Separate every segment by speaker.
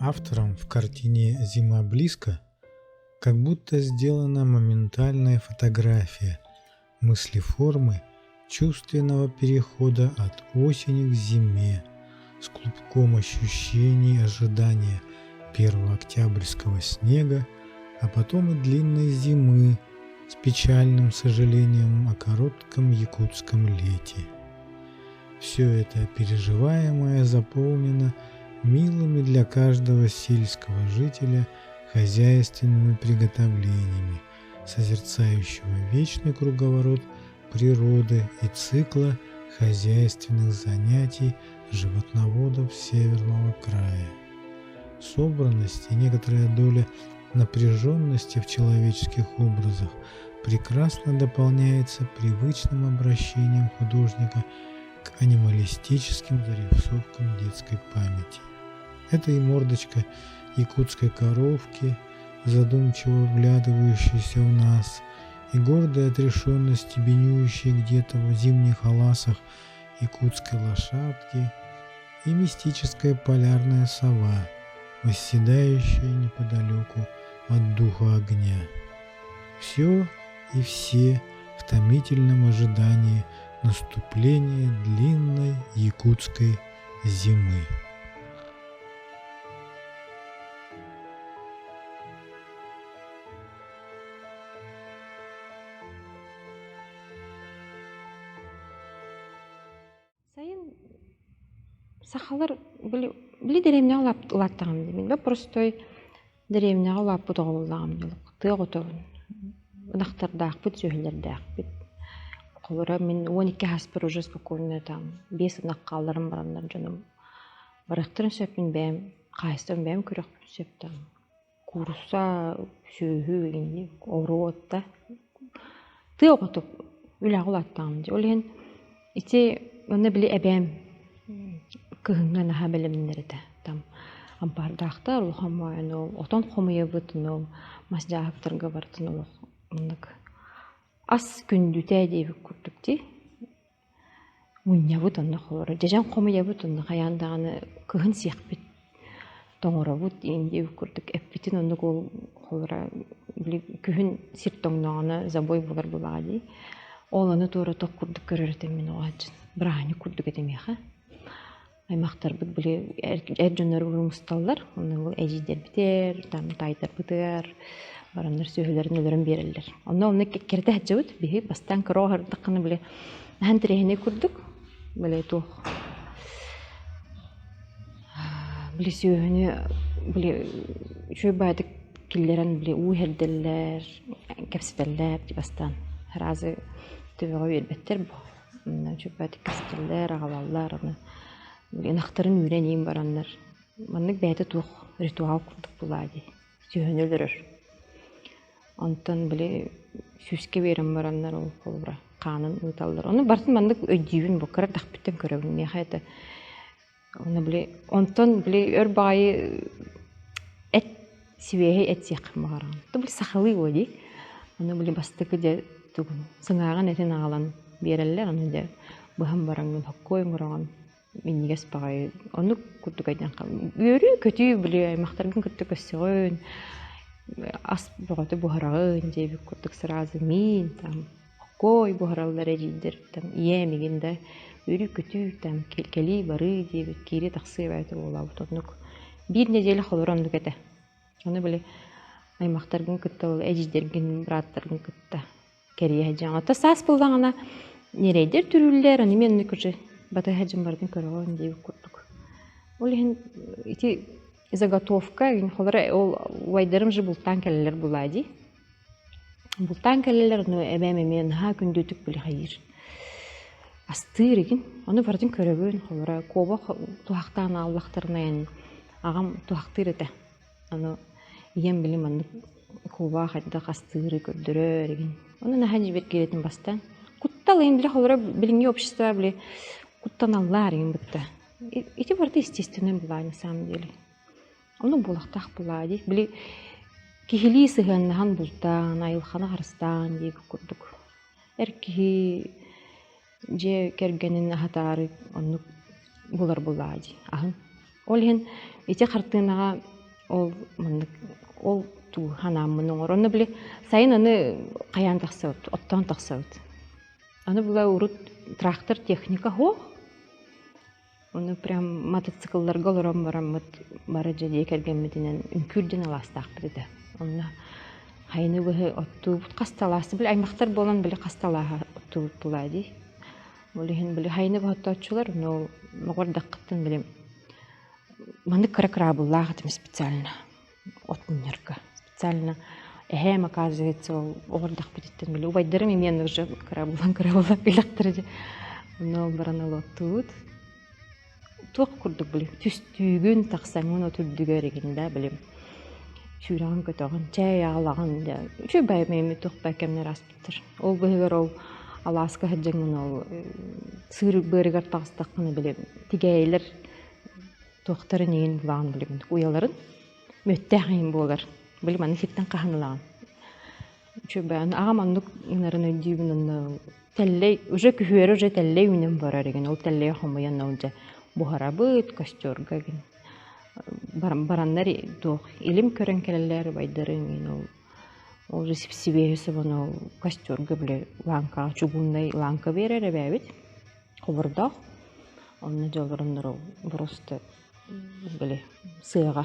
Speaker 1: Автором в картине «Зима близко» как будто сделана моментальная фотография мыслеформы чувственного перехода от осени к зиме с клубком ощущений ожидания первого октябрьского снега, а потом и длинной зимы с печальным сожалением о коротком якутском лете. Все это переживаемое заполнено милыми для каждого сельского жителя хозяйственными приготовлениями, созерцающего вечный круговорот природы и цикла хозяйственных занятий животноводов Северного края. Собранность и некоторая доля напряженности в человеческих образах прекрасно дополняется привычным обращением художника к анималистическим зарисовкам детской памяти. Это и мордочка якутской коровки, задумчиво вглядывающаяся в нас, и гордая отрешенность, бенюющей где-то в зимних аласах якутской лошадки, и мистическая полярная сова, восседающая неподалеку от духа огня. Все и все в томительном ожидании наступления длинной якутской зимы.
Speaker 2: Сайын сахалар били били дэриэбинэҕэ улааттаҕым дии. Мин простой дэриэбинэҕэ улааппыт оҕо буоллаҕым дии. Тыа оҕотобун. Ынахтардаахпыт, сүөһүлэрдээхпит. Холобура мин 12 ааспар уже спокойно там биэс ынах хаалларан бараннар дьонум барыахтарын сөп мин бэйэм хаһаайыстыбам бэйэм көрүөхпүн сөп там куурусса, сүөһү инник оруот да тыа оҕото үлэҕэ улааттаҕым дии. Ол иһин ити онно били эбээм кыһыҥҥа наһаа бэлэмнэнэр этэ. Там ампаардаахтар улахан моойуну отон хомуйабыт, ону мас дьааһыктарга барытын олох оннук ас күндүтэ диэбит курдук дии. Мунньабыт онно холоро дьэдьэн хомуйабыт онно хайаан даҕаны кыһын сиэхпит тоҥоробут диэн курдук эппитин оннук ол холоро били күһүн сир тоҥноҕуна забой буолар буоллаҕа дии ол ону туора тох курдук көрөр этим мин оҕо сылдьан бырааһынньык курдук этэ миэхэ Аймахтарбыт били эр дьоннор мусталлар, онно эдьиийдэрбитигэр, там таайдарбытыгар бараннар сүөһүлэрин өлөрөн биэрэллэр. Онно онно кэрэтэ сылдьабыт. Биһи бастаан кыра оһордоххуна били наһаа интэриэһинэй курдук били туох били сүөһүнү били үчүгэй баайдык киллэрэн били уу иһэрдэллэр, кэпсэтэллэр дии бастаан. Сразу төбөҕө биэрбэттэр бу. Чүппэтик кэстэллэр, аҕалаллар, аны ынахтарын үүрэн иин бараннар маннык бэйэтэ туох ритуал курдук булаа дии, сүөһүнү өлөрөр. Онтон били сүүскэ биэрэн бараннар ол холобура хаанын ыыталлар. Ону барытын маннык өйдүүбүн бу кыра эрдэхпиттэн көрөбүн. Миэхэ это Онно били онтон били өр баҕайы эт сибиэһэй эт сиэххин баҕараҕын. То били сахалыы буо дии. Ону били бастакы дьэ тугун сыҥааҕын этин аҕалан биэрэллэр, ону дьэ быһан бараҥҥын хоккуой оҥороҕун минньигэс баҕайы оннук курдук өйдөөн үөрүү-көтүү били аймахтаргын кытта көрсөҕүн, ас бөҕөтө буһараҕын диэбит курдук сразу миин там Кой буһараллар эдьиийдэртэн ийэм игин да үөрүү-көтүү там кэлии-барыы диэбит киирии-тахсыы эбээт буолаабыт оннук биир нэдиэлэ холоро оннук этэ. Ону били аймахтаргын кытта ол эдьиийдэргин, бырааттаргын кытта кэрийэ сылдьаҕын. Оттон саас буоллаҕына ньирэйдэр түрүүллэр, ону эмиэ оннук уже батыһа сылдьан барытын көрөҕүн диэбит курдук. Ол иһин ити заготовка холоро ол убайдарым же бултаан кэлэллэр булаа дии. Бултаан кэлэллэр, ону эбээм эмиэ наһаа күндүтүк билэхийиир. Астыыр игин. Ону барытын көрөбүн, холобура, куобах туһахтаан ааллахтарына эн аҕам туһахтыыр этэ. Ону ийэм били маннык куобах хайдах астыыры көрдөрөр игин. Ону наһаа дьиибэргиир этим бастаан. Куттал игин били холобура билиҥҥи общество били куттаналлар игин бытта. Ити барыта естественный была на самом деле. Ону буолуохтаах буолаа дии. Били киһилии сыһыаннаһан бултаан, айылҕаны харыстаан диэбит курдук. Эр киһи дьиэ кэргэнин аһатаары оннук булар буоллаҕа дии, аһын. Ол иһин ити хартыынаҕа Ол маннык ол туу ханааммын оҥор. Онно били сайын аны хайаан тахсабыт, оттоон тахсабыт. Аны була урут трактор техника суох. Ону прям мотоциклларга олорон бараммыт бары дьэ дьиэ кэргэммитинэн үҥкүүр диэн алаастаахпыт этэ. Онно хайыны быһы оттуубут хас да алаас били аймахтар буолан били хас да алааһы оттуубут булаа дии. Ол иһин били хайыны быһа оттооччулар, но оҕордаххыттан били маннык кыра кыраабыллаах этим специально от мунньарга. Специально эһээм оказывается ол оҕордахпытыттан били убайдарым эмиэ уже кыраабыллан кыраабыллан билэхтэрэ дьэ. Онно ол баран олоттубут. Туох курдук били түстүүгүн тахсаҥҥын от үрдүгэр игин да били сүүрэҕин көтөҕүн чэй аҕалаҕын дьэ үчүгэй баайы туох баа кэмнэр ааспыттар. Ол быһыгар ол алааска сылдьаҥҥын ол сыыр быарыгар таҕыстаххына били тигээйилэр туохтарын иһин булаҕын билим уйаларын мүөттээх иһин буолар били маны сиртэн хаһан ылаҕын үчүгэй аҕам оннук гынарын өйдүүбүн онно тэллэй уже күһүөрү уже тэллэй үүнэн барар игин ол тэллэйи хомуйан ол дьэ буһарабыт костерга игин бараннар туох илим көрөн кэлэллэр убайдарым игин ол ол же сибиэһи собону ол костерга били лааҥкаҕа чугуннай лааҥка биэрэр эбээбит хобордоох онно дьэ олороннор ол просто били сыаҕа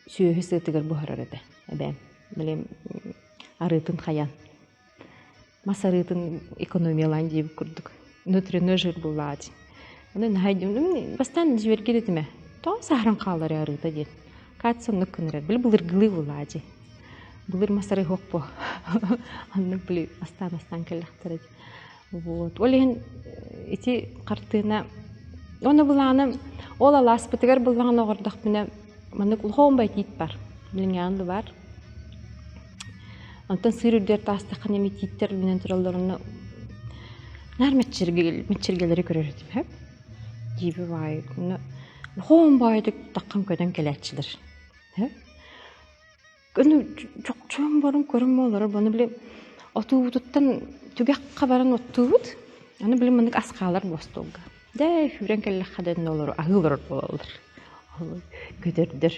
Speaker 2: сүөһү сыатыгар буһарар этэ эбээм били арыытын хайан мас арыытын экономиялаан диэбит курдук внутренний жир буллаҕа дии ону наһаа бастаан дьиибэргиир этим ээ тоҕо саһаран хаалар арыыта диэн кажется оннук гынар били былыргылыы буллаҕа дии былыр мас арыы суох буо оннук били астаан астаан кэллэхтэрэ дии Вот. Ол иһин ити хартыына уонна былаана ол алааспытыгар быллаҕына оҕордохпуна маннык улахан байтиит бар. Билиҥҥэҕин да бар. Онтон сыыр үрдүгэр таастаххына эмиэ тииттэр үүнэн туралларына наар мэччиргэлэри көрөр этим һэ. Дьиибэ баайы. Улахан баайдык таххан көтөн кэлээччилэр. Һэ. Аны чохчоон баран көрөн олорор буону били отуубутуттан түгэххэ баран оттуубут. Аны били маннык ас хаалар буо остуолга. Дьэ сүүрэн кэллэххэ да иннэ олору аһыы олорор буолаллар. Көтөрдөр.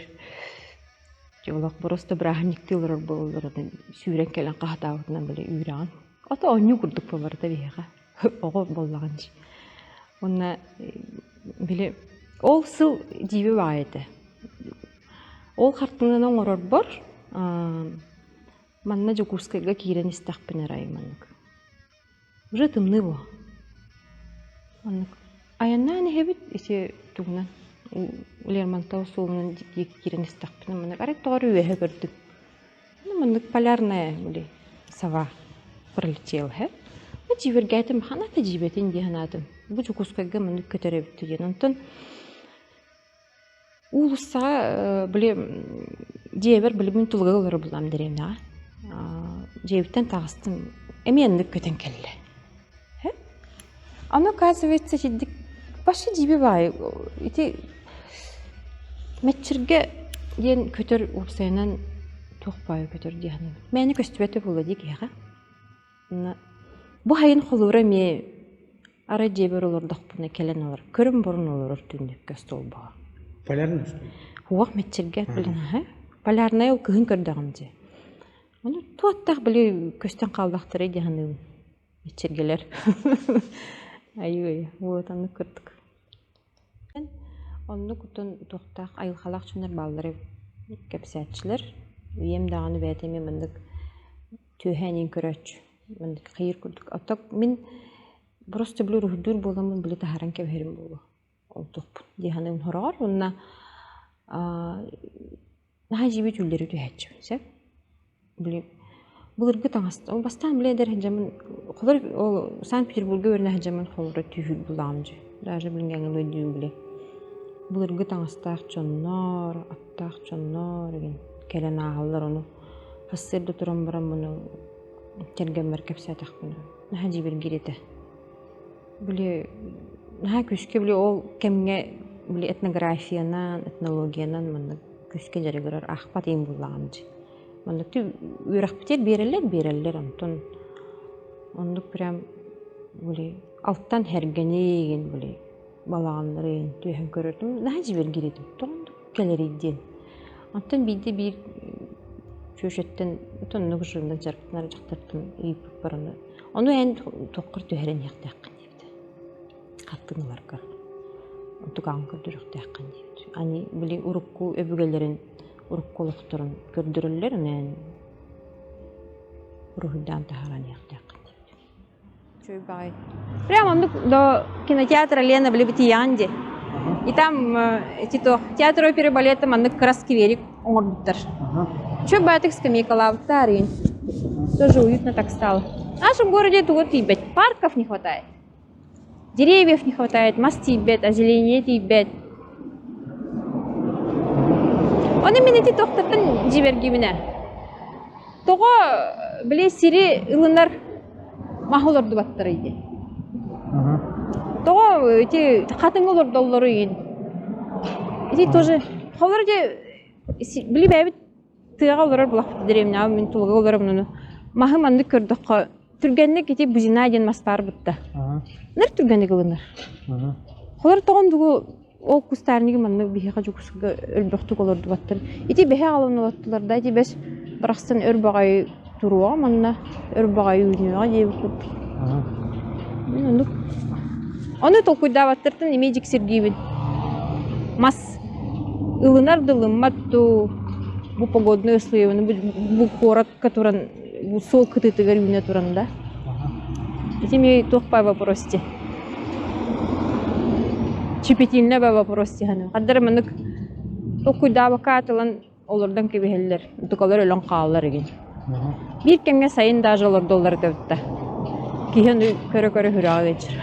Speaker 2: Олох просто бырааһынньыктыы олорор буолаллар сүүрэн кэлэн хаһытаабытынан били үүрэҕин. Ото оонньуу курдук буолар да биһиэхэ. Оҕо буоллаҕын дии. Уонна били ол сыл дьиибэ баҕайы этэ. Ол хартыынаны оҥорорбор манна Дьокуускайга киирэн истэхпинэ арай маннык уже тымныы буо. Маннык айаннаан иһэбит ити тугунан Лермонтов суолунан диэки киирэн истэхпинэ маннык арай тоҕо эрэ үөһэ көрдүм. Ну маннык полярная или сова пролетела һэ. Дьиибэргээтим ханата дьиибэтин дии санаатым. Бу Дьокуускайга маннык көтөр эбит диэн. Онтон Уулуссаҕа били дьиэбэр били мин тулуга олорор булам дэриэбинэҕэ. Дьиэбиттэн таҕыстым, эмиэ оннук көтөн кэллэ. Ону оказывается итинник вообще дьиибэ баҕайы ити мэччиргэ диэн көтөр уопсайынан туох баҕайы көтөр дии саныыбын. Мээнэ көстүбэтэ буолуо дии киһиэхэ. Бу сайын холуура эмиэ арай дьиэбэр олордохпуна кэлэн олорор, көрөн баран олорор түннүккэ остуолбаҕа.
Speaker 1: Полярный что ли?
Speaker 2: Уох мэччиргэ билин аһа. Полярнай ол кыһын көрдөҕүм дии. Ону туоттах били көстөн хааллахтарай дии саныыбын. Мэччиргэлэр. Айыы вот оннук курдук. Оннук утун туохтаах айылҕалаах дьоннор бааллар эбит кэпсээччилэр. Ийэм даҕаны бэйэтэ эмиэ маннык түөһэ эҥин көрөөччү маннык хайыыр курдук. Оттон мин просто били уруһуйдуур буоламмын били таһааран кэбиһэрим буолуо ол туохпун дии саныыбын сороҕор уонна наһаа дьиибэ түүллэри түһээччибин сөп. Били былыргы таҥас бастаан били эдэр сылдьаммын холор ол Санкт-Петербурга үөрэнэ сылдьаммын холоро түүл булаҕым дьэ. Даже билиҥҥи өйдүүм били былыргы таҥастаах дьоннор, аттаах дьоннор игин кэлэн ааһаллар ону Сарсыарда туран баран муну кэргэммэр кэпсээтэхпинэ наһаа дьиибэргиир этэ. Били наһаа күүскэ били ол кэмҥэ били этнографиянан, этнологиянан маннык күүскэ дьарыгырар аахпат иим буллаҕым дии. Маннык үөрэхпитигэр биэрэллэр биэрэллэр онтон оннук прям били алтан хэргэни игин били балаҕаннары игин түөһэн көрөртүм наһаа дьиибэргиир этим. Тоҕо оннук кэлэрий диэн. Онтон биирдэ биир чүөчэттэн оннук жирынан дьарыктанар дьахтартан ыйыппыппар ону ону эн туоххар түһэрэн иһиэхтээххин диэбитэ. Хаттын ыларгар. Онтукаҕын көрдөрүөхтээххин диэбит. Ани били урукку өбүгэлэрин урукку олохторун көрдөрөллөр ону эн уруһуйдаан таһааран иһиэхтээххин диэбит. Үчүгэй баҕайы. Прямо оннук до кинотеатра Лена били тиийэҕин дии. И там эти то театр оперы балета маннык кыра скверик оҥорбуттар. Чө баатык скамейкалаабыттар игин. Тоже уютно так стало. В нашем городе тугу тиийбэт. Парков не хватает. Деревьев не хватает, мас тиийбэт, озеленение тиийбэт. Ону мин ити тохтоттон дьиибэргиибинэ. Тоҕо били сири ылынар маһы олордубаттарый диэн. Тоҕо ити хатыҥы олордоллоруй иин. Ити тоже холор дьэ били бэйэбит тыаҕа олорор булахпыт дэриэбинэҕэ мин тулуга олоробун ону маһы маннык көрдөххө түргэнник ити бузина диэн мас баар бутта. Ныр түргэнник ылынар. Холор тоҕон дугу Ол кустарнигы маннык биһиэхэ Дьокуускайга өлбөхтүк олордубаттар. Ити бэһи аҕалан олоттулар да, ити бэс барахсан өр баҕайы туруоҕа манна, өр баҕайы үүнүөҕэ диэбит курдук. Мин оннук. Ону толкуйдаабаттартан эмиэ дьиксиргиибин. Мас ылынар да ылыммат дуу, бу погодный условияны бу куоракка туран, бу суол кытыытыгар үүнэ туран да. Ити эмиэ туох баар вопрос дии. Чипитиннэ ба вопрос дии Хаддара маннык толкуйдаабакка атылан олордон кэбиһэллэр. Тукалар өлөн хааллар игин. Биир кэмҥэ сайын даже олордоллор этэ Киһи ону көрө-көрө сүрэҕэ ыалдьар.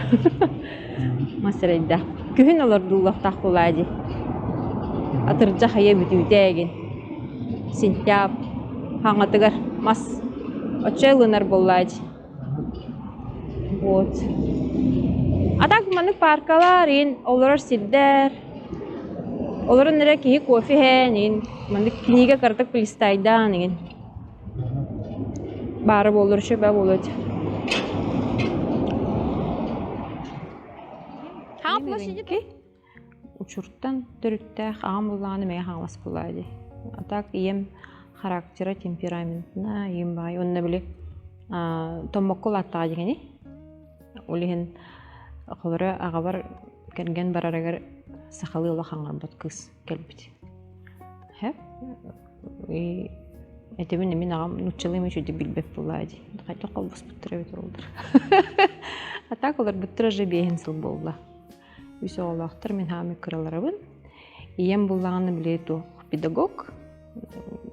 Speaker 2: Мас эрэйдээх. Күһүн олордуллуохтаах буолаа дии. Атырдьах ыйа бүтүүтэ игин. Сентябрь хаҥатыгар мас оччо ылынар буоллаа дии. Вот. А так маннык пааркалар иин олорор сирдэр. Олорон эрэ киһи кофе иһэн иин маннык кинигэ кыратык полистайдаан иин баара буоллар үчүгэй буолуо этэ. Учуртан төрүттээх аҕам буллаҕына мэҥэ хаҥалас буолаа дии. А так ийэм характера, темпераментна, ийэм баай уонна били Томмокко улааттаҕа дьиҥини. Ол иһин холоро аҕабар кэргэн барарыгар сахалыы олох хаҥарбат кыыс кэлбит. Һэ? Этибин мин аҕам нууччалыы эмэ үчүгэйдик билбэт буоллаа дии. Хайдах холбоспуттара эбит олордор. А так олорбуттара уже биэһин сыл буолла. Үс оҕолоохтор, мин хаамый кыраларабын. Ийэм буллаҕына били туох педагог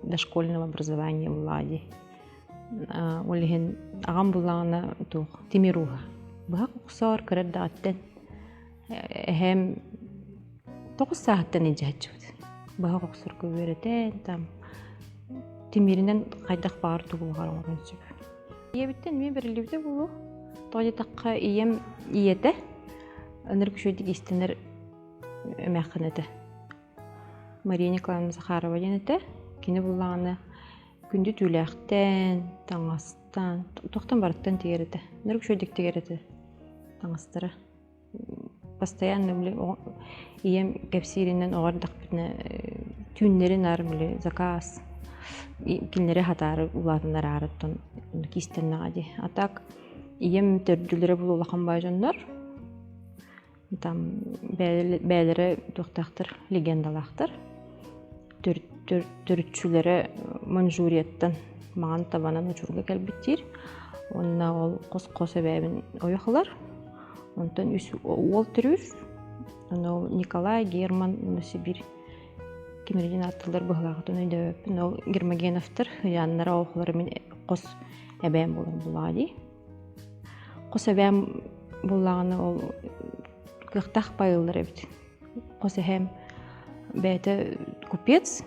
Speaker 2: дошкольного образования буллаҕа дии. Ол иһин аҕам буллаҕына туох тимир ууһа. Быһах охсоор кыра эрдэҕиттэн эһээм тоҕус сааһыттан илдьэ сылдьыбыт. Быһах охсорго үөрэтэн там тимиринэн хайдах баҕар тугу баҕар оҥоруон сөп. Ийэбиттэн эмиэ бэриллибитэ буолуо. Тоҕо диэтэххэ ийэм ийэтэ ынырык үчүгэйдик иистэнэр эмээххин этэ. Мария Николаевна Захарова диэн этэ. Кини буллаҕына күндү түүлээхтэн, таҥастан, туохтан барыттан тигэр этэ. Ынырык үчүгэйдик тигэр этэ таҥастара. Постоянно били ийэм кэпсииринэн оҕо эрдэхпитинэ түүннэри наар били заказ кинилэри хатаары улаатыннараарыттан киистэннэҕэ дии. А так ийэм төрдүлэрэ бу улахан баай дьоннор там бэйэлэрэ туохтаахтар легендалаахтар төрүччүлэрэ Манчжурияттан маҥан табанан учурга кэлбит диир. Уонна ол хос-хос эбээбин ойох ылар. Онтон үс уол төрүүр. Ону Николай, Герман, уонна Сибирь кимирдин ааттыыллар быһылааҕытын өйдөөбөппүн. Ол Гермогеновтар ыйааннара оҕолоро мин хос эбээм буолар буллаҕа дии. Хос эбээм буллаҕына ол кыахтаах байыллар эбит. Хос эһээм бэйэтэ купец,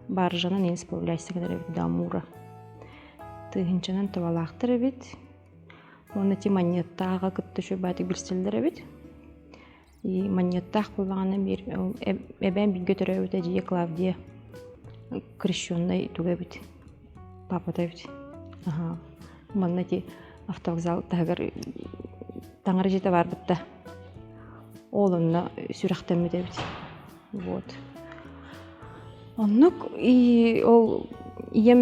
Speaker 2: баржанан иин сплавляйся гынар эбит да Амура. Тыһыынчанан табалаахтар эбит. Уонна ти манньыаттааҕа кытта үчүгэй билсэллэр эбит. И манньыаттаах буоллаҕына биир эбээм бииргэ төрөөбүт эдьиийэ Клавдия крещенный туга эбит, папата эбит. Аха. Манна ити автовокзал таһыгар таҥара дьиэтэ баар бытта. Ол онно сүрэхтэммит эбит. Вот. Оннук и ол ийэм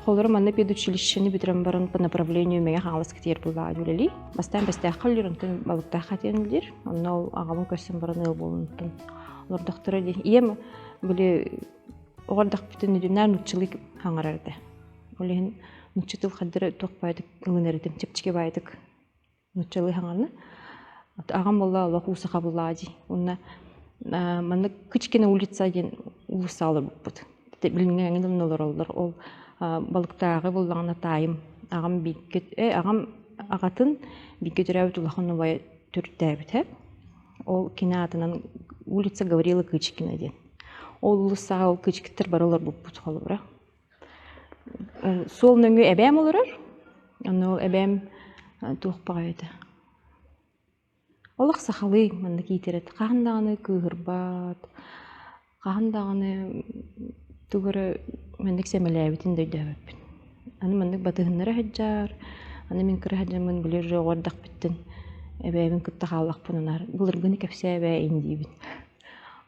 Speaker 2: холоро манна педучилищены бүтэрэн баран по направлению Мэҥэ Хаҥаласка тиийэр буоллаҕа үлэлии. Бастаан Бэстээххэ үлэлиир, онтон Балыктаахха тиийэн үлэлиир. Онно ол аҕабын көрсөн баран ыал буолан олордохторо дии. Ийэм били оҕо эрдэхпитин үдүнээр нууччалыы хаҥарар этэ. Ол иһин нуучча тыл хардары туох баайдык ылынар этим, чэпчэки баайдык нууччалыы хаҥаны. Аҕам буолла олох уу саха буллаҕа дии. Уонна маннык Кычкина улица диэн уулусса олорбуппут. Билиҥҥи эҥин олороллор. Ол балыктааҕы буллаҕына таайым аҕам бииргэ аҕам аҕатын бииргэ төрөөбүт улахан убайа төрүттээбитэ. Ол кини аатынан улица Гаврила Кычкина диэн. Ол уулуссаҕа ол Кычкиттар бары олорбуппут холобура. Суол нөҥүө эбээм олорор. Онно ол эбээм туох баҕайы этэ. Олох сахалыы маннык иитэр этэ. Хаһан даҕаны кыыһырбат, хаһан даҕаны тугу эрэ маннык сэмэлээбитин да өйдөөбөппүн. Аны маннык батыһыннара сылдьар, аны мин кыра сылдьаммын били уже оҕо эрдэхпиттэн эбээбин кытта хааллахпына наар былыргыны кэпсээ эбээ ин диибин.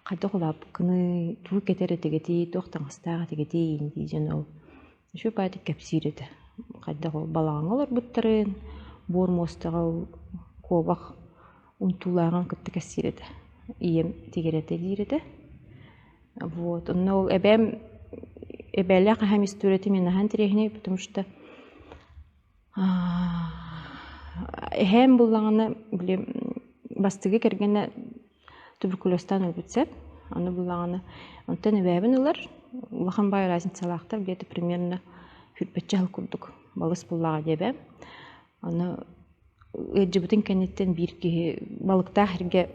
Speaker 2: Хайдах улааппыккыный, тугу кэтэр этигитий, туох таҥастаах этигитий дии дьон ол үчүгэй баайдык кэпсиир этэ. Хайдах ол балаҕаҥҥа олорбуттарын, буор муостаҕа ол куобах унтуулааҕын кытта кэпсиир этэ. Ийэм тигэр этэ диир этэ. Вот онно ол эбээм эбээлээх эһээм историята мин наһаа интэриэһинэй, потому что Эһээм буллаҕына, били бастакы кэргэнэ туберкулезтаан өлбүт сөп. Аны буллаҕына, онтон эбээбин ылар, улахан баай разницалаахтар, где-то примерно сүүрбэччэ сыл курдук балыс буллаҕа дии эбээм. Аны ыалдьыбытын кэнниттэн биир киһи балыктаах эргэ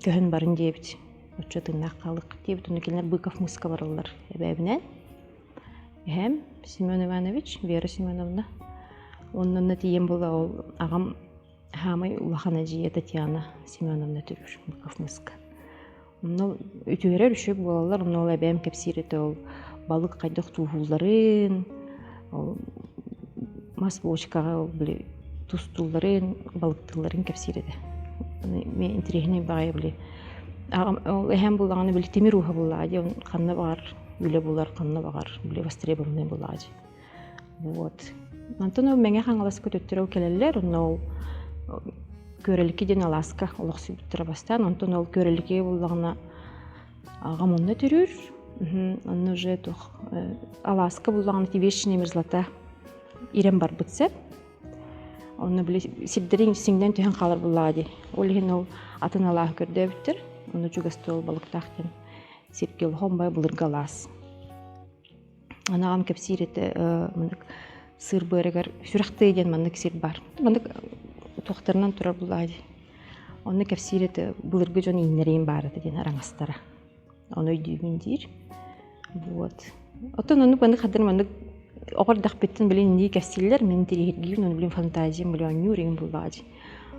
Speaker 2: көһөн барын диэбит. Оччо тыыннаах хаалыахха диэбит. Ону кинилэр Быков мыска бараллар эбээбинээн. Эһээм Семен Иванович, Вера Семеновна. Онно тиийэн була ол аҕам хаамай улахан эдьиийэ Татьяна Семеновна төрүүр Быков мыска. Онно үтүөрэр үчүгэй буолаллар, онно ол эбээм кэпсиир этэ ол балык хайдах тууһуулларын, ол мас бочкаҕа ол били тустуулларын, балыктыылларын кэпсиир этэ. Мен интэриэһинэй баҕайы били аҕам ол эһээм буллаҕына били тимир ууһа буллаҕа дии ханна баҕар үлэ булар ханна баҕар били востребованный буллаҕа дии. Вот. Онтон ол Мэҥэ Хаҥаласка төттөрү кэлэллэр, онно ол Күөрэлики диэн алааска олохсуйбуттара бастаан, онтон ол Күөрэлики буллаҕына аҕам онно төрүүр. Онно уже туох алааска буллаҕына вечная мерзлота ирэн барбыт сөп. Онно били сирдэриҥ сиҥнэн түһэн хаалар буллаҕа дии. Ол иһин ол атын алааһы көрдөөбүттэр. Онно чугас ол балыктаах диэн сиргэ улахан бай былыргы алаас. Аны аҕам кэпсиир этэ маннык сыыр быарыгар сүрэхтыы диэн маннык сир баар. Маннык туохтарынан турар булаа дии. Онно кэпсиир этэ былыргы дьон ииннэриин баар этэ диэн араҥастара. Ону өйдүүбүн диир. Вот. Оттон оннук маннык хадыр маннык оҕо эрдэхпиттэн билин иннии кэпсииллэр, мин интириэһиргиибин, ону билин фантазиям били оонньуур иҥин буллаҕа дии.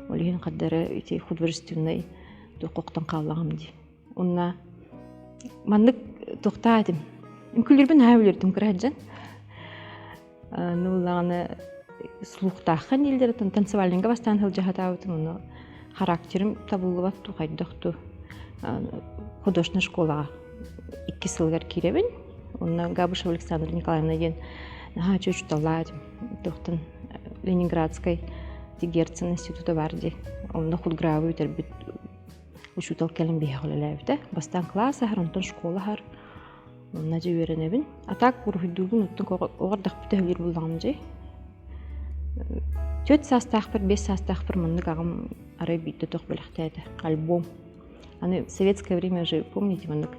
Speaker 2: Ол иһин хардары ити художественнай туоххохтон хааллаҕым дии. Уонна маннык туохтаа этим. Үҥкүүлүүрбүн наһаа өлөрдүм кыра сылдьан. Нуллаҕына слухтааххын дииллэр, оттон танцевальнайга бастаан сылдьа сатаабытым, ону характерым табыллыбат туу, хайдах туу художественнай школаҕа икки сылыгар киирэбин. Онно Габышева Александра Николаевна диэн наһаа үчүгэй учууталлаах этим. Туохтан Ленинградскай Герцен института баар дии. Онно худгравы бүтэрбит Учуутал кэлин биһиэхэ үлэлээбитэ. Бастаан кылаас аһар, онтон школа аһар. Онно дьэ үөрэнэбин. А так уруһуйдуурбун оттон оҕо эрдэхпитэ өһүлүүр буллаҕым дьэ. Түөрт саастаахпар, биэс саастаахпар маннык аҕам арай биирдэ туох бэлэхтээтэ. Альбом. Аны советское время же, помните, маннык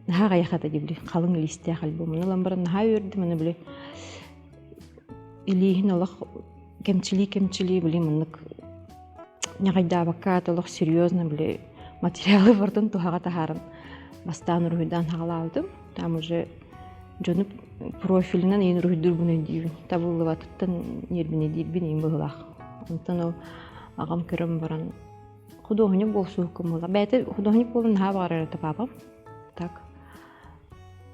Speaker 2: наһаа аҕыйах этэ дии били халыҥ лиистээх альбом. Ону ылан баран наһаа үөрдүм, аны били илииһин олох кэмчилии-кэмчилии били маннык ньаҕайдаабакка олох серьезно били материалы барытын туһаҕа таһааран бастаан уруһуйдаан хаҕалаабытым. Там уже дьону профилинэн иин уруһуйдуурбун өйдүүбүн. Табыллыбатыттан ньиэрбинэйдиирбин иин быһыылаах. Онтон ол аҕам көрөн баран худуоһунньук буолсуһуккун буолла. Бэйэтэ худуоһунньук буолан наһаа баҕарар этэ папам. Так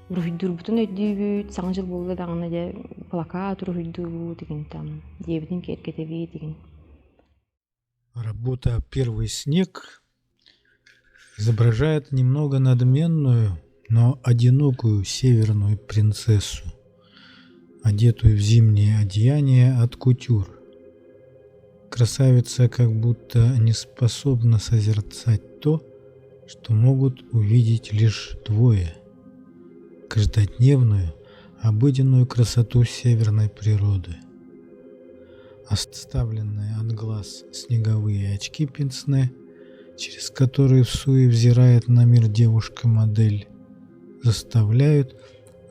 Speaker 2: уруһуйдуурбутун өйдүүбүт, саҥа дьыл буолла даҕаны дьэ плакат уруһуйдуубут игин там дьиэбитин киэргэтэбит игин.
Speaker 1: Работа «Первый снег» изображает немного надменную, Но одинокую северную принцессу, одетую в зимнее одеяние от кутюр. Красавица как будто не способна созерцать то, что могут увидеть лишь двое – каждодневную, обыденную красоту северной природы. Оставленные от глаз снеговые очки пенсне, через которые всуе взирает на мир девушка-модель, заставляют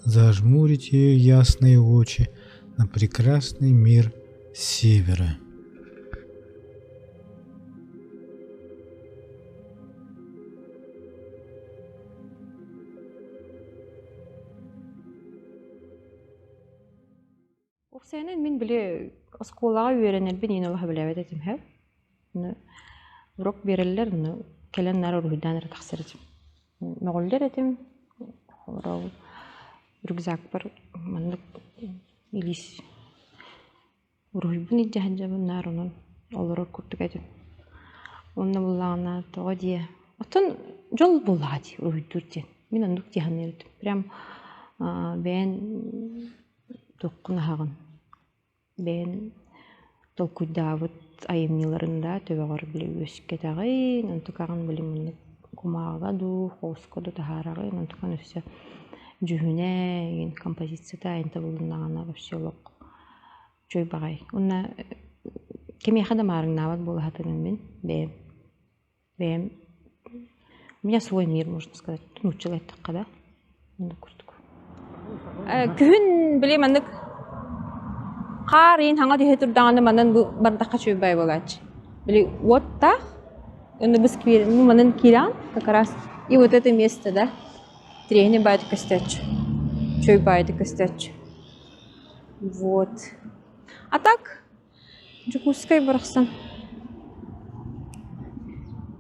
Speaker 1: зажмурить ее ясные очи на прекрасный мир севера.
Speaker 2: Уопсайынан мин били оскуолаҕа үөрэнэрбин иин олох сөбүлээбэт этим һэ. Ону урок биэрэллэр, ону кэлэн наар уруһуйдаан эрэ тахсар этим. Мөҕүллэр этим, ол рюкзакпар маннык илиис уруһуйбун илдьэ сылдьабын наар онон олорор курдук этим. Онно буллаҕына тоҕо диэ, оттон дьол буоллаҕа дии уруһуйдуур диэн. Мин оннук дии саныыр этим. Прям бэйэн туоххун аһаҕын бэйэн толкуйдаабыт айымньыларын да төбөҕөр били үөскэтэҕин, онтукаҕын били маннык кумааҕыга дуу, хооска дуу таһаараҕын, онтукан өссө дьүһүнэ, игин композицията айан табылыннаҕына вообще олох үчүгэй баҕайы. Уонна кимиэхэ да маарыҥнаабат буола сатыыбын мин бэйэм. Бэйэм у меня свой мир, можно сказать, нууччалыы эттэххэ да, оннук курдук. Күһүн били маннык хаар иин хаҥа түһэ турдаҕына манан бу бардахха үчүгэй буолааччы. Били уоттаах, уонна бу сквер, ну манан киирэҕин как раз и вот это место, да, тириэһини баайдык көстөөччү. Үчүгэй баайдык көстөөччү. Вот. А так Дьокуускай барахсан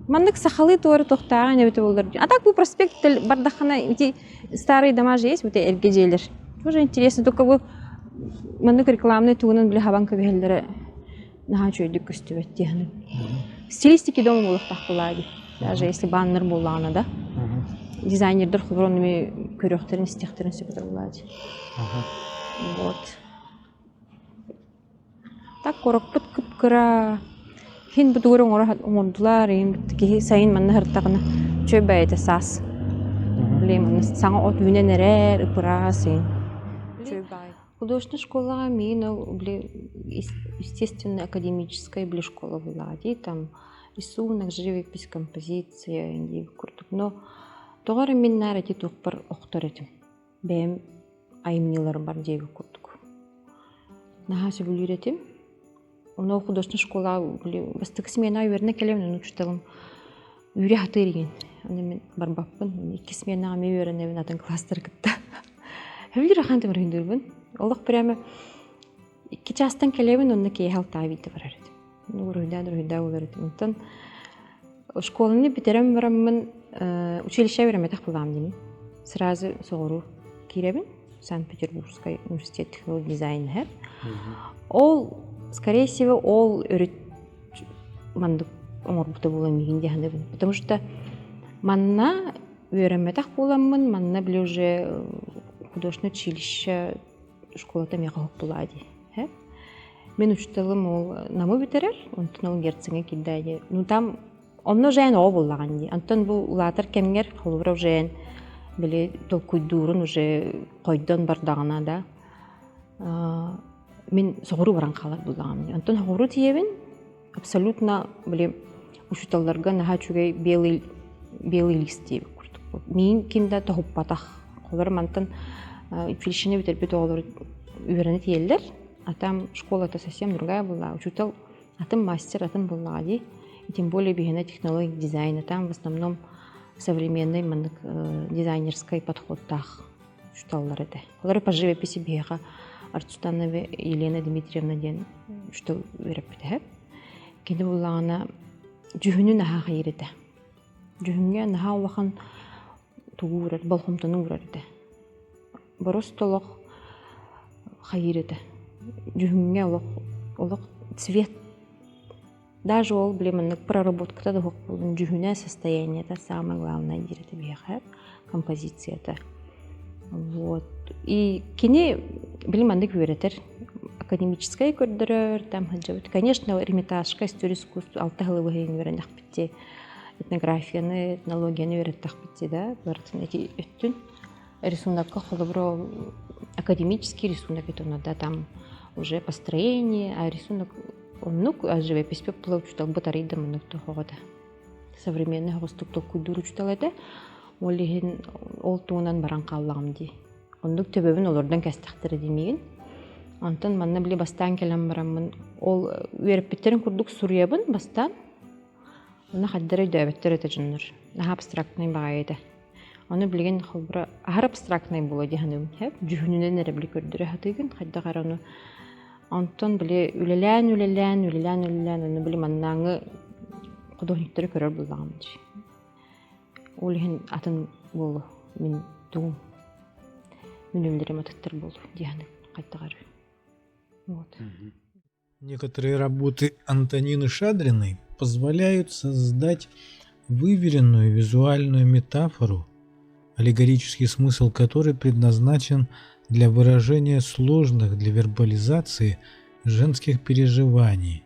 Speaker 2: Маннык сахалыы туора туохтааҕын эбитэ буоллар А так бу проспект бардаххына ити старые дома же есть вот эргэ дьиэлэр. Тоже интересно, только бу маннык рекламный тугунан били хабан кэбиһэллэрэ наһаа үчүгэйдик көстүбэт дии саныыбын. Стилистики дома буолуохтаах буоллаҕа дии. Даже если баннер буоллаҕына да. Дизайнердар холобур эми көрүөхтэрин истиэхтэрин сөп этэ буоллаҕа дии. Вот. Так куораппыт кып-кыра, иһин бутугар оҥоро оҥордулар, иһин киһи сайын манна сырыттаҕына үчүгэй бэйэтэ саас. Били манна саҥа от үүнэн эрэр, ып-ыраас иһин. Художественнай школаҕа миигин ол били естественно академическай били школа буоллаҕа дии там рисунок, живопись, композиция диэбит курдук. Но тоҕо эрэ мин наар ити туохпар охтор этим. Бэйэм айымньыларбар диэбит курдук. Наһаа сөбүлүүр этим. Онно художественнай школа бастакы сменаҕа үөрэнэ кэлэбин, ону учууталым үүрэ сатыыр игин. Аны мин барбаппын. Иккис сменаҕа эмиэ үөрэнэбин атын класстары кытта. Сөбүлүүр ахан тымырыһындыырбын. Олох прямо икки чаастан кэлэбин, онно киэһэ алтаҕа биирдэ барар этим. Уруһуйдаан уруһуйдаа буолар этим. Онтон школаны бүтэрэн бараммын училище үөрэммэтэх буолаам диэмин. Сразу соҕуруу киирэбин. Санкт-Петербургскай университет технологии дизайна Ол, скорее всего, ол өрүт маннык оҥорбута буолан миигин дии саныыбын. Потому что манна үөрэммэтэх буоламмын, манна били уже художественное училище школата миэхэ уһуктулаа дии. Мин учителым ол Намы бүтэрэр, онтон ол Герцеҥҥэ киирдэ дии. Ну там онно уже эн оҕо буоллаҕын дии. Онтон бу улаатар кэмҥэр холобура уже эн били толкуйдуурун уже хойдон бардаҕына да мин соҕуруу баран хаалар буоллаҕым дии. Онтон соҕуруу тиийэбин абсолютно били учууталларга наһаа үчүгэй белый белый лист диэбит курдук. Миин ким да тоһуппатах. Холор мантан училищены бүтэрбит оҕолор үөрэнэ тиийэллэр. А там школа-то совсем другая была. Учуутал атын мастер атын буоллаҕа дии. И тем более биһиэнэ технология дизайна. Там в основном современный маннык дизайнерскай подходтаах учууталлар этэ. Олору по живописи биһиэхэ Арцутанова Елена Дмитриевна диэн учуутал үөрэппитэ. Кини буллаҕына дьүһүнү наһаа хайыр этэ. Дьүһүҥҥэ наһаа улахан тугу уурар, болҕомтону уурар этэ. Боростуо олох хайыыр этэ. Дьүһүҥҥэ олох олох цвет даже ол били маннык проработката да суох буоллун дьүһүнэ состояниета самое главное диир этэ биһиэхэ. композицията. Вот. И кини били маннык үөрэтэр академическай көрдөрөр там сылдьабыт. Конечно, Эрмитажка история искусства алта сылы быһыйын үөрэнэхпит этнографияны, этнологияны үөрэттэхпит да, барытын эти өттүн рисунокка холобура академический рисунок это да, там уже построение, а рисунок оннук, а живопись была учутал батарейда маннык тохоҕо да современный оҕустук толкуйдуур учутал этэ. Ол иһин ол туһунан баран хааллаҕым дии. Оннук төбөбүн олордон кэстэхтэрэ дии Онтон манна били бастаан кэлэн бараммын ол үөрэппиттэрин курдук суруйабын бастаан. Онно хайдары өйдөөбөттөр этэ дьоннор. Наһаа абстрактнай баҕайы этэ. Ону билигин холбура аһар абстрактнай буолуо дии саныыбын. Дьүһүнүнэн эрэ били көрдөрө сатыыгын хайдах эрэ ону Онтон били үлэлээн үлэлээн үлэлээн үлэлээн ону били маннааҥы художниктары көрөр буоллаҕым дии. Ол иһин атын буолуо мин тугум мин үлэлэрим атыттар буолуо дии саныыбын хайдах эрэ. Вот.
Speaker 1: Некоторые работы Антонины Шадриной позволяют создать выверенную визуальную метафору, аллегорический смысл которой предназначен для выражения сложных для вербализации женских переживаний,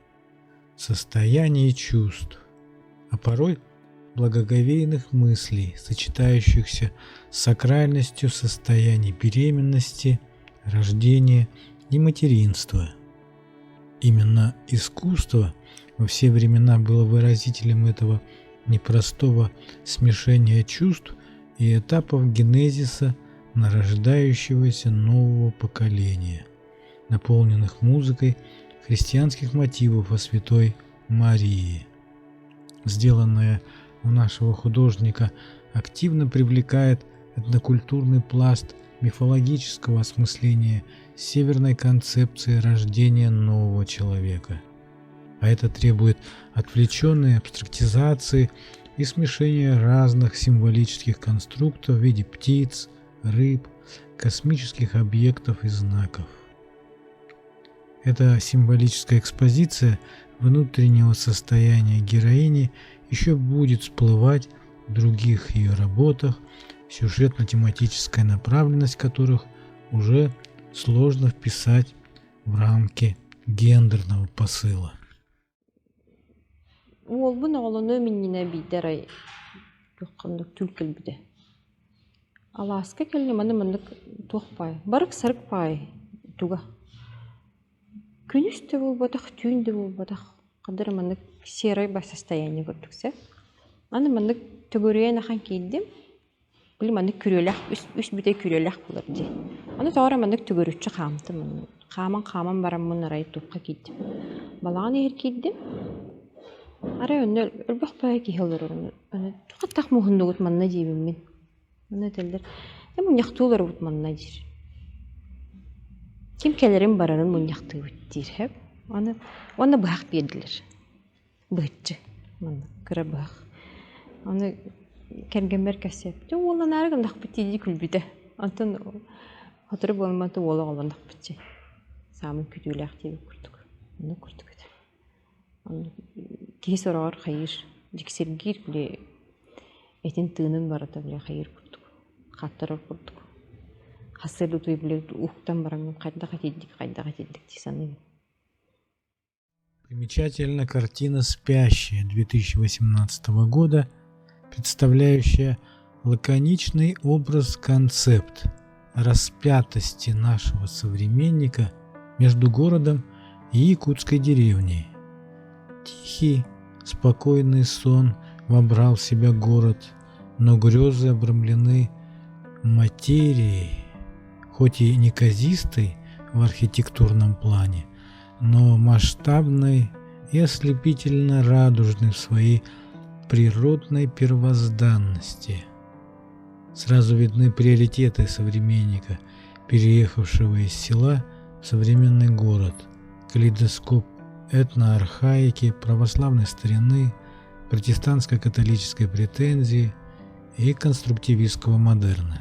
Speaker 1: состояний и чувств, а порой благоговейных мыслей, сочетающихся с сакральностью состояний беременности, рождения и материнства. Именно искусство во все времена было выразителем этого непростого смешения чувств и этапов генезиса нарождающегося нового поколения, наполненных музыкой христианских мотивов о Святой Марии. Сделанное у нашего художника активно привлекает этнокультурный пласт мифологического осмысления северной концепции рождения нового человека. А это требует отвлеченной абстрактизации и смешения разных символических конструктов в виде птиц, рыб, космических объектов и знаков. Эта символическая экспозиция внутреннего состояния героини еще будет всплывать в других ее работах, сюжетно-тематическая направленность которых уже сложно вписать в рамки гендерного посыла.
Speaker 2: Уолбун оҕолонуом иннинэ биирдэ арай туохханнык түүл кэлбитэ. Алааска кэллим аны маннык туох баай, барык-сарык баай туга. Күнүс да буолбатах, түүн да буолбатах, ханна эрэ маннык серый ба состояние курдук сөп. Аны маннык төгүрүйэн ахан киирдим, били маннык күрүөлээх үс, үс бүтэй күрүөлээх буолар дии. Аны тоҕо эрэ маннык төгүрүччү хаамтым онно. Хааман-хааман бараммын арай туохха киирдим. Балаҕан иһигэр киирдим. Арай онно элбэх баайы киһи олорор. Аны туох муһуннугут манна диэбиммин. Онно этэллэр, «Э, мунньахтыы олоробут манна» диир. Ким кэлэрин барарын мунньахтыыбыт диир сөп. Аны уонна быһах биэрдилэр. Быһыччы манна кыра быһах. Аны кэргэммэр кэпсээбитим уолланаары гыннахпыт дии күлбүтэ. Онтон сотору буолан уола оҕолоннохпут Саамай күтүүлээх диэбит курдук. Оннук курдук этэ. Киһи сороҕор хайыыр, дьиксиргиир били этин тыынын барыта били хайыыр курдук, хаттарар курдук. Хас сыл утуй били уһуктан бараммын хайдах итирдик, хайдах итирдик дии саныыбын.
Speaker 1: Примечательна картина «Спящая» 2018 года, представляющая лаконичный образ-концепт распятости нашего современника между городом и якутской деревней. Тихий, спокойный сон вобрал в себя город, но грезы обрамлены материей, хоть и неказистой в архитектурном плане, но масштабной и ослепительно радужной в своей природной первозданности. Сразу видны приоритеты современника, переехавшего из села в современный город, калейдоскоп этноархаики, православной старины, протестантско-католической претензии и конструктивистского модерна.